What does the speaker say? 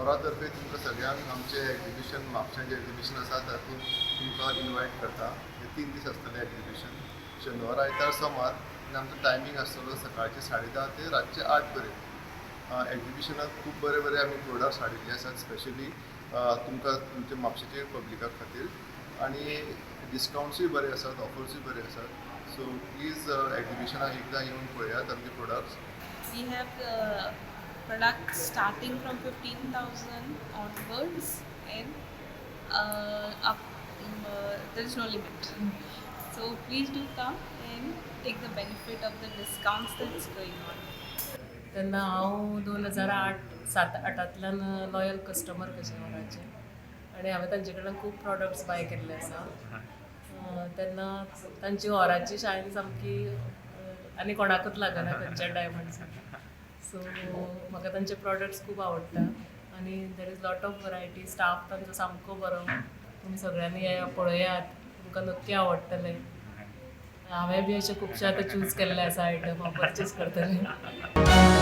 Aura तर्फे तुमकां सगळ्यांक आमचें एग्जिबिशन, म्हापशां जें एग्जिबिशन आसा, तातूंत तुमकां इनवायट करता. हे 3 दीस आसतलें एग्जिबिशन, शेनवार, आयतार, सोमार आनी आमचो टायमींग आसतलो सकाळचे 10:30 ते रातचे 8 पर्यंत. एग्जिबिशनाक खूब बरे बरे आमी प्रोडक्ट्स हाडिल्ले आसात, स्पेशली तुमकां, तुमच्या म्हापशेचे पब्लिका खातीर आनी डिस्कावंट्सूय बरे आसात, ऑफर्सूय बरे आसात. सो प्लीज एग्जिबिशनाक एकदां येवन पळयात आमचे products. We have products starting from 15,000 onwards and up, there is no limit. So please do come and take the benefit of the discounts that's going on. तेन्ना हांव 2008, सात आठांतल्यान लॉयल कस्टमर कशें ऑराचें आनी हांवें तांचे कडल्यान खूब प्रॉडक्ट्स बाय केल्ले आसा. तेन्ना तांची ऑराची शायन सामकी आनी कोणाकूच लागना खंयच्या डायमंड्साक. सो म्हाका तांचे प्रॉडक्ट्स खूब आवडटा आनी there is lot of variety. Staff तांचो सामको बरो. तुमी सगळ्यांनी येया, पळयात, तुमकां नक्की आवडटलें. हांवें बी अशे खुबशे आतां चूज केल्ले आसा आयटम, हांव परचेस करतलें.